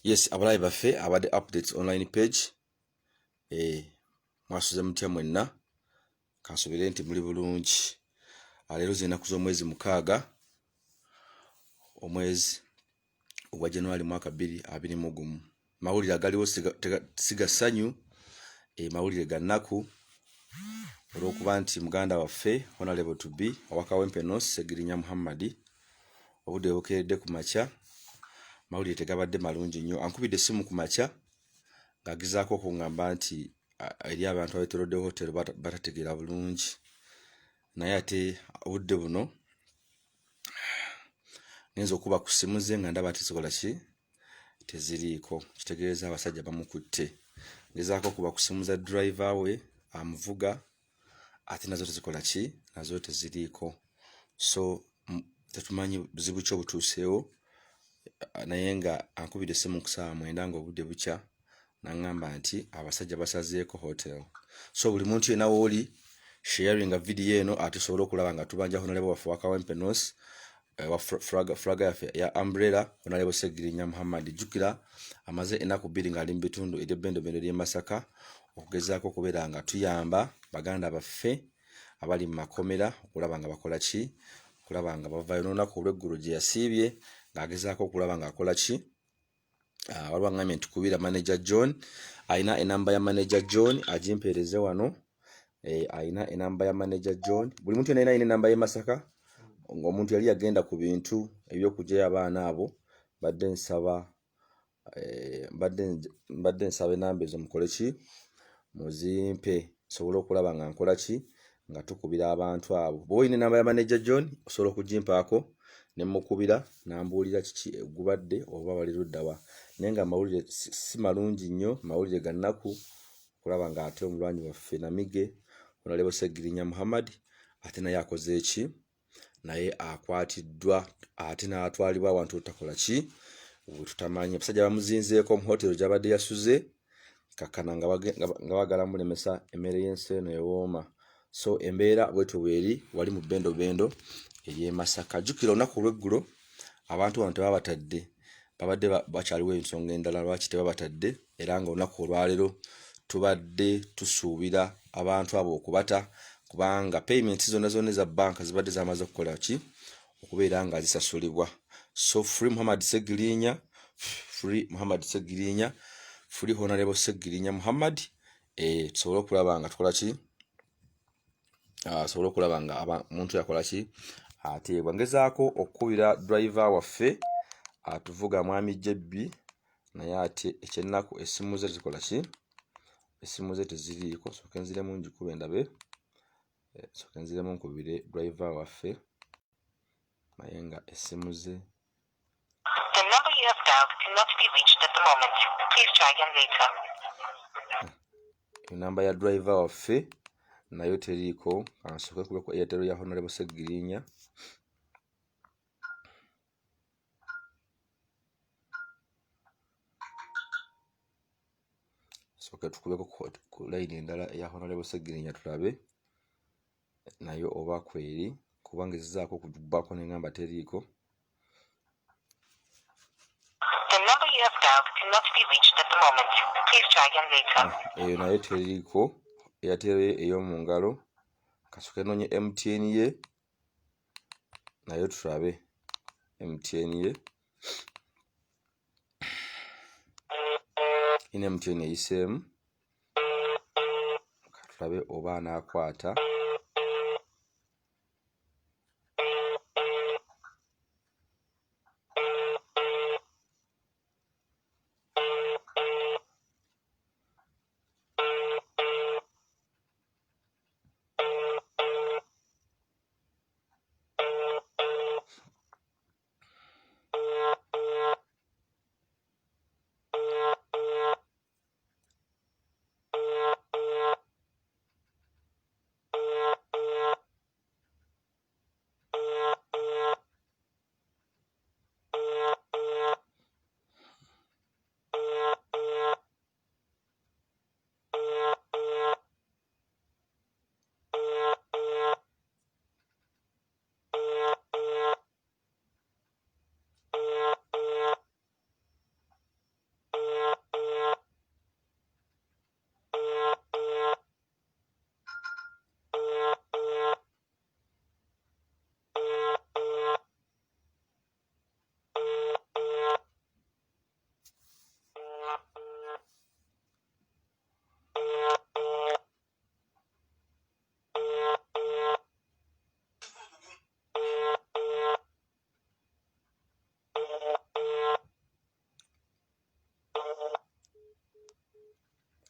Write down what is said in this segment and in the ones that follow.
Yes, abalabi baffe abadde updates online page eh, mwasuze mutya mwenna? Kansubire nti muli bulungi. Ah, leero z'ennaku z'omwezi 6 omwezi ogwa January mwaka 2021. Mawulire agaliwo si ga ssanyu, eh, mawulire ga nnaku olw'okuba nti muganda waffe Honorable to be owa Kawempe North Ssegirinya Muhammad obudde bukeeredde ku makya mawulire tegabadde malungi nnyo. Ankubidde essimu ku makya ng'agezaako okungamba nti eri abantu abetolodde hotel batategeera bulungi, naye ate obudde buno ngenza okuba ku ssimu ze nga ndaba tezikola ki, teziriiko, kitegeeza abasajja bamukutte. Ngezaako okuba ku ssimu za driver we amuvuga ate nazo tezikola ki, nazo teziriiko. So tetumanyi buzibu ki obutuuseewo, naye nga ankubidde essimu ku ssaawa 9 ng'obudde bukya n'aŋŋamba nti abasajja basazeeko hotel. So buli muntu yenna wooli sharinga vidiyo eno ate osobole okulaba nga tubanja Honorable waffe wa Kawempe North eh, wa flag yaffe ya umbrella Honorable Ssegirinya Muhammad. Jjukira amaze ennaku 2 ng'ali mu bitundu eby'ebbendobendo ly'e Masaka okugezaako okubeera nga tuyamba baganda baffe abali mu makomera okulaba nga bakola ki, okulaba nga bavaayo. N'olunaku olw'eggulo gye yasiibye ng'agezaako okulaba ng'akola ki. Ah, waliwo aŋŋambye nti kubira manager John, alina enamba ya manager John agimpeereze wano. Eh, alina enamba ya manager John. Buli muntu yenna alina enamba y'e Masaka ng'omuntu yali yagenda ku bintu eby'okuggyayo abaana abo, mbadde nsaba eh, mbadde nsaba enamba ezo mukole ki, muzimpe nsobole okulaba nga nkola ki nga tukubira abantu abo. Bw'oba olina enamba ya manager John osobola okugimpaako ne mmukubira n'ambuulira kiki egubadde oba bali ludda wa. Naye nga amawulire si malungi nnyo, mawulire ga nnaku okulaba ng'ate omulwanyi waffe Namige Honorable Ssegirinya Muhammad ate naye akoze ki, naye akwatiddwa ate n'atwalibwa awantu otakola ki we tutamanyi. Abasajja bamuzinzeeko mu hotero gy'abadde yasuze kakkana nga bagala mulemesa emmere y'ensi eno ewooma. So embeera bwetyo bweri wali mu bendobendo ery'e Masaka. Jjukira olunaku olw'eggulo abantu bano tebabatadde, babadde bakyaliwo ensonga endala lwaki tebabatadde, era nga olunaku olwaleero tubadde tusuubira abantu abo okubata kubanga payments zonna zonna eza banka zibadde zamaze okukola ki, okubeera nga zisasulibwa. So free Muhammad Ssegirinya, free Muhammad Ssegirinya, free Honorable Ssegirinya Muhammad, eh, tusobole okulaba nga tukola ki, asobole ah, okulaba nga omuntu yakola ki ateebwa. Ngezaako okukubira driver waffe atuvuga mwami Jebbi, naye ate ekyennaku essimu ze zikola ki, essimu ze teziriiko. Sooke nziremu ngikube ndabe, eh, sooke nziremu nkubire driver waffe naye nga essimu ze. The number you have dialed cannot be reached at the moment. Please try again later. Enamba ya driver waffe nayo teriiko. Kansooke nkube ku Airtel ya Honorable Ssegirinya. Sooke tukubeko ku layini endala eya Honorable Ssegirinya tulabe nayo oba kweri, kuba ngezezaako okubbako ne ngamba teriiko. The number you have dialed cannot be reached at the moment. Please try again later. Ah, eyo nayo teriiko. Airtel ye ey'omu ngalo. Kasooke noonye MTN ye nayo tulabe MTN ye. Ina MTN eyiseemu, katulabe oba anaakwata.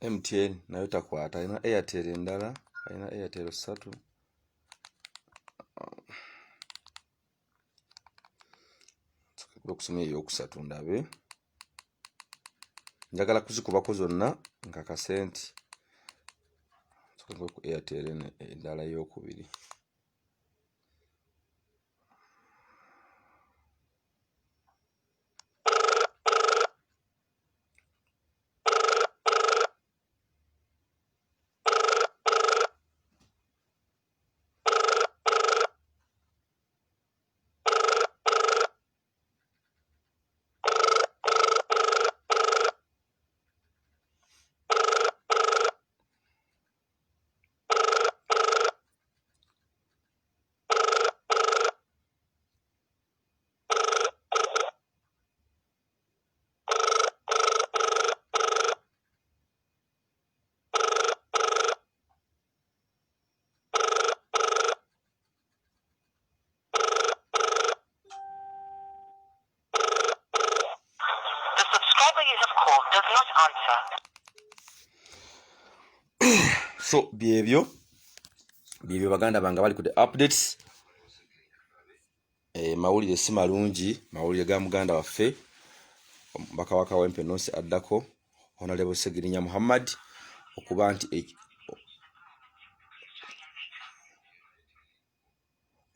MTN nayo takwata, alina Airtel endala, alina Airtel ssatu. Okusoma eyokusatu ndabe, njagala kuzikubako zonna nkakase nti ku Airtel endala eyokubiri. The subscriber you have called does not answer. So byebyo byebyo baganda bange bali ku the updates. E, mawulire si malungi, mawulire ga muganda waffe omubaka wa Kawempe North addako Honorable Segirinya Muhammad okuba nti e,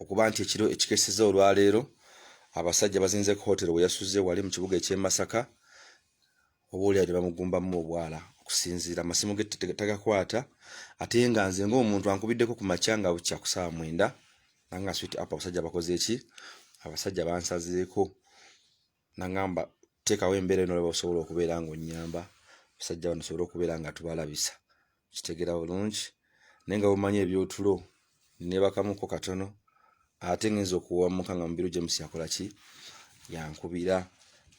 okuba nti ekiro ekikeseza olwaleero abasajja bazinze ku hotel we yasuze wali mu kibuga eky'e Masaka oboolyawo ne bamugumbamu obwala okusinziira amasimu ge tagakwata ate nga nze ng'omuntu ankubiddeko ku makya nga bukya ku saawa mwenda nanga sweet up abasajja bakoze eki abasajja bansazeeko nangamba teekawo embeera eno olaba osobola okubeera ng'onnyamba abasajja bano osobole okubeera nga tubalabisa kitegeera bulungi naye nga bumanyi ebyotulo nebakamuko katono ate ngenza okuwamuka nga mubiru james yakola ki yankubira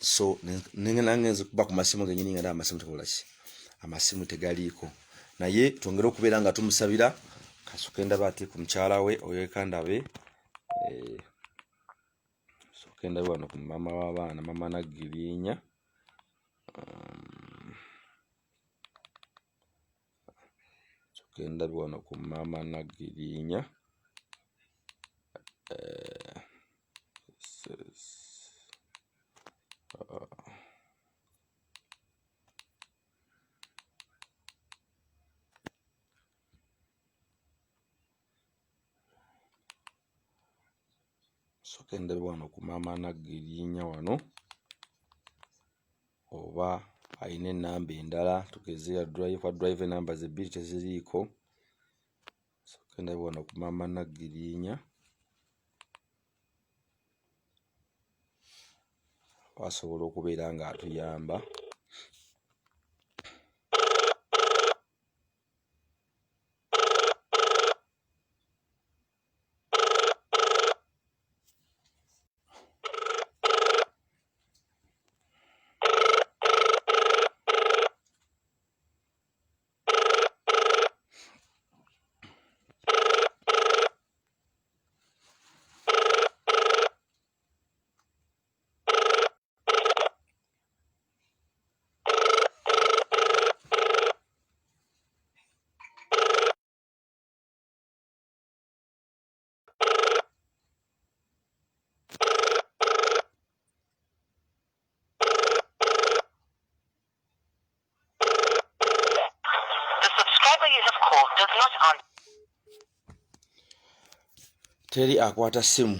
so nangenza okuba ku masimu genyini nga ndaba amasimu tekola ki amasimu tegaliiko naye twongere okubeera nga tumusabira kasuke ndaba ate ku mukyala we oyeka ndabe eh, soke ndabe wano ku maama w'abaana maama naggiriinya um, soke ndabe wano ku maama naggiriinya eh, Soka endabe wano ku maama Naggiriinya wano oba alina ennamba endala tugeze ya driver driver enamba ze bbiri teziriiko. Soka endabe wano ku maama Naggiriinya asobola okubeera ng'atuyamba. The subscriber you have called does not answer. Teri akwata ssimu,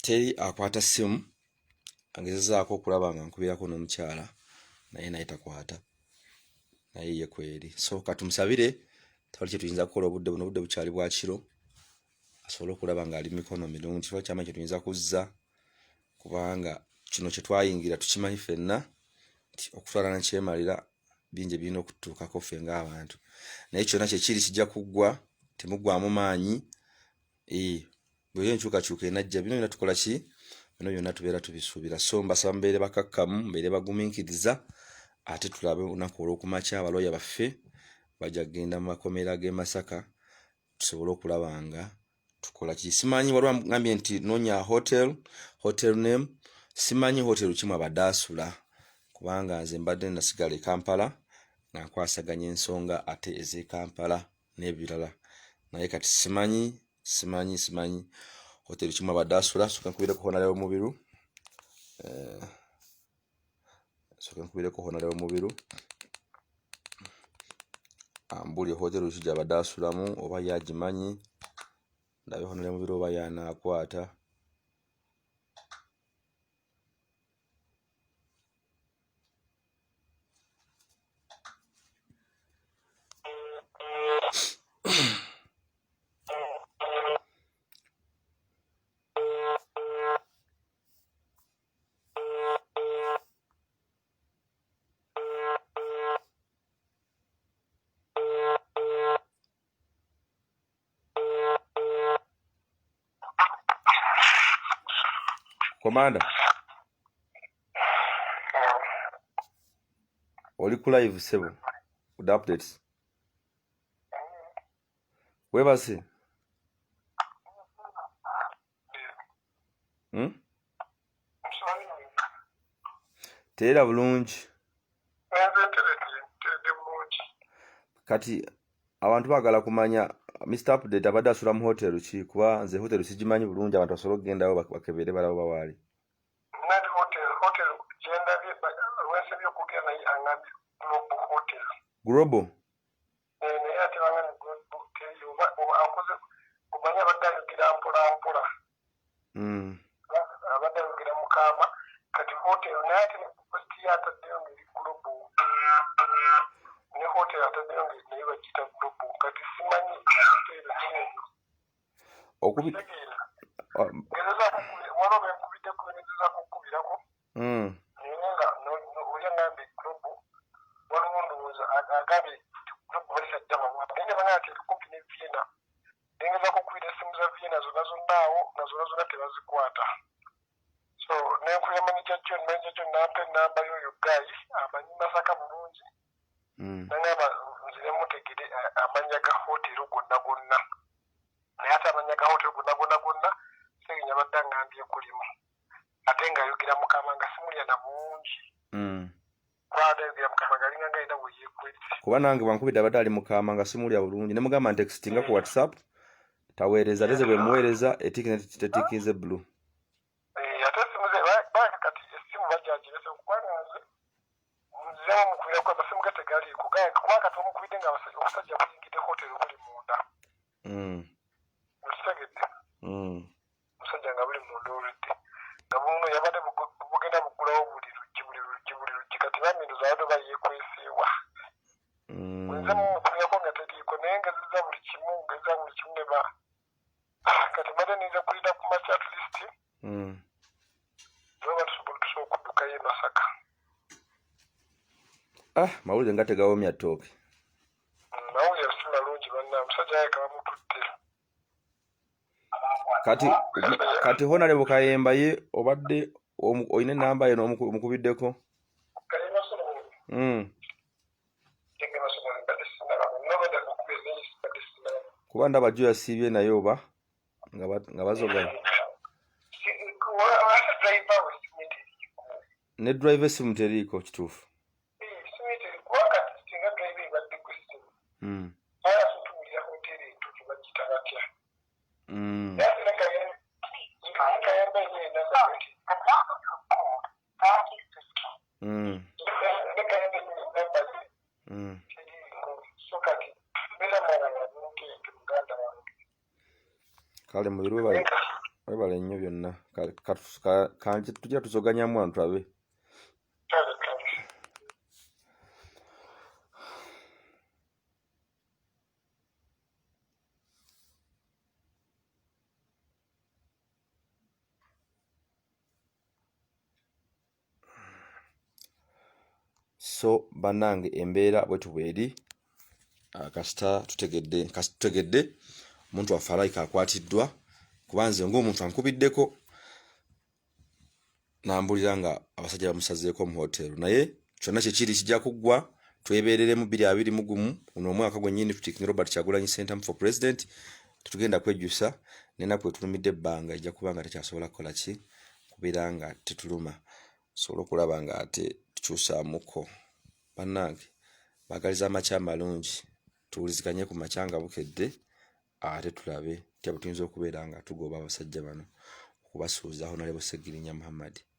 teri akwata ssimu. Angezezaako okulaba nga nkubirako n'omukyala naye naye takwata naye ye kweri so katumusabire tewali kyetuyinza kukola obudde buno obudde bukyali bwa kiro asobole okulaba ng'ali mikono mirungi tewali kyamaanyi kyetuyinza kuzza kubanga kino kyetwayingira tukimanyi ffenna nti okutwala nakyemalira bingi ebirina okututuukako ffe ng'abantu naye kyonna kyekiri kijja kuggwa temuggwamu maanyi eh, bweyo enkyukakyuka enajja bino byonna tukola ki bino byonna tubeera tubisuubira so mbasaba mubeere bakakkamu mubeere bagumiikiriza ate tulabe olunaku olw'okumakya abalooya baffe bajja kugenda mu makomera g'e Masaka tusobole okulaba nga tukola ki simanyi waliwo ngambye nti nonya hotel hotel name simanyi hotel kimu abadde asula kubanga nze mbadde nasigala e Kampala nga nkwasaganya ensonga ate ez'e Kampala n'ebirala naye kati simanyi simanyi simanyi hoteri kimu abadde asula. Soka nkubireko Honorable Mubiru, soka nkubireko Honorable Mubiru ambuulire hoteri ki gy'abadde asulamu oba ye agimanyi, ndabe Honorable Mubiru oba ye anaakwata. Komanda, oli ku live sebo with updates. Webase? Hmm? Teera bulungi. Kati abantu baagala kumanya Mr Update abadde asula mu hotel ki, kuba nze hotel sigimanyi bulungi, abantu basobole okugendawo bakebere balabe bawaali. Nandi hotel hotel gyendabye lwensebye okwogera naye angambye Global Hotel. Global? Eh, naye ate bangambye Global teriyo oba oba akoze omanyi abadde ayogera mpola mpola. Abadde ayogera mukaama kati hotel naye ate ne post ye ataddeyo ng'eri Global ne hotel ataddeyo nga naye bagiyita Global kati simanyi hotel ki eyo. Okubi Kitegeera. Ngezezaako waliwo benkubiddeko ngezezaako okukubirako naye nga oli angambye Global waliwo ndowooza agambye Global balisajja bawa naye ne bangamba nti eri kumpi ne Vienna. Nengezaako okukubira essimu za Vienna zonna zonna awo nga zonna zonna tebazikwata. So nenkubira manager John, manager John n'ampa ennamba y'oyo guy amanyi Masaka bulungi. Nangamba nzire mutegere amannya ga hotero gonna gonna. Naye ate amannya ga hotero gonna gonna gonna Ssegirinya abadde angambye kulimu. Ate ng'ayogera mukama nga simulya na bungi. Kuba abadde ayogera mukama ng'alinga nga alina we yeekwese. Kuba nange bwankubidde abadde ali mukama nga simulya bulungi ne mugamba ntextinga ku WhatsApp taweereza ate ze bwe muweereza etikinze blue. Eh, ate essimu ze balabika kati essimu bajagirese kubanga nze nziramu omukubirako amasimu ge tegaliiko kuba kati omukubidde nga obusajja buyingidde hoteri buli munda. Okitegedde? Omusajja nga buli munda oludde nga buno yabadde bugenda buggulawo buli luggi buli luggi buli luggi kati bambi ndoza abadde oba yeekweseewa. Nze mumukubirako nga teriiko naye ngezeza buli kimu ngeza buli kimu ne ba kati mbadde ninza kulinda ku makya at least oba tusobola okuddukayo e Masaka. Ah, mawulire nga tegawomya ttooke. Mawulire si malungi banna, omusajja yaleka bamututte. Kati Honorable Kayemba ye obadde olina ennamba ye n'omukubiddeko? Kayemba Solomon. Kayemba Solomon mbadde sinnaba, nobadde mukubye naye mbadde sinnaba. Kuba ndaba jjo yasiibye naye oba nga bazoganya. Ate driver we simu teriiko. Ne driver essimu teriiko kituufu. Simu teriiko kuba kati singa driver ebadde ku ssimu. Aya tutuulira hoteri entuufu bagiyita batya? Naye ate ne Kayemba ye enamba nti. Ne Kayemba ye enamba ye teriiko. So kati mbeera mwana wa bunkenke muganda wange. Kale Mubiru webale nnyo byonna. Tujja tuzoganyamu wano tulabe. Kale kale. So bannange embeera bwetu bweri, kasita tutegedde, kasita tutegedde omuntu waffe alayika akwatiddwa, kuba nze ng'omuntu ankubiddeko nambulira nga abasajja bamusazeeko mu hotel, naye kyonna kyekiri kijja kuggwa twebereremu 2021 guno omwaka gwennyini tutikinge Robert Kyagulanyi Ssentamu for president. Tetugenda kwejjusa n'ennaku etulumidde ebbanga ejja kuba nga tekyasobola kukola ki kubeera nga tetuluma, tusobole okulaba nga ate tukyusaamuko. Bannange Baagaliza amakya amalungi, tuwuliziganye ku makya nga bukedde, ate tulabe tya bwe tuyinza okubeera nga tugoba abasajja bano okubasuuza Honorable Ssegirinya Muhammad.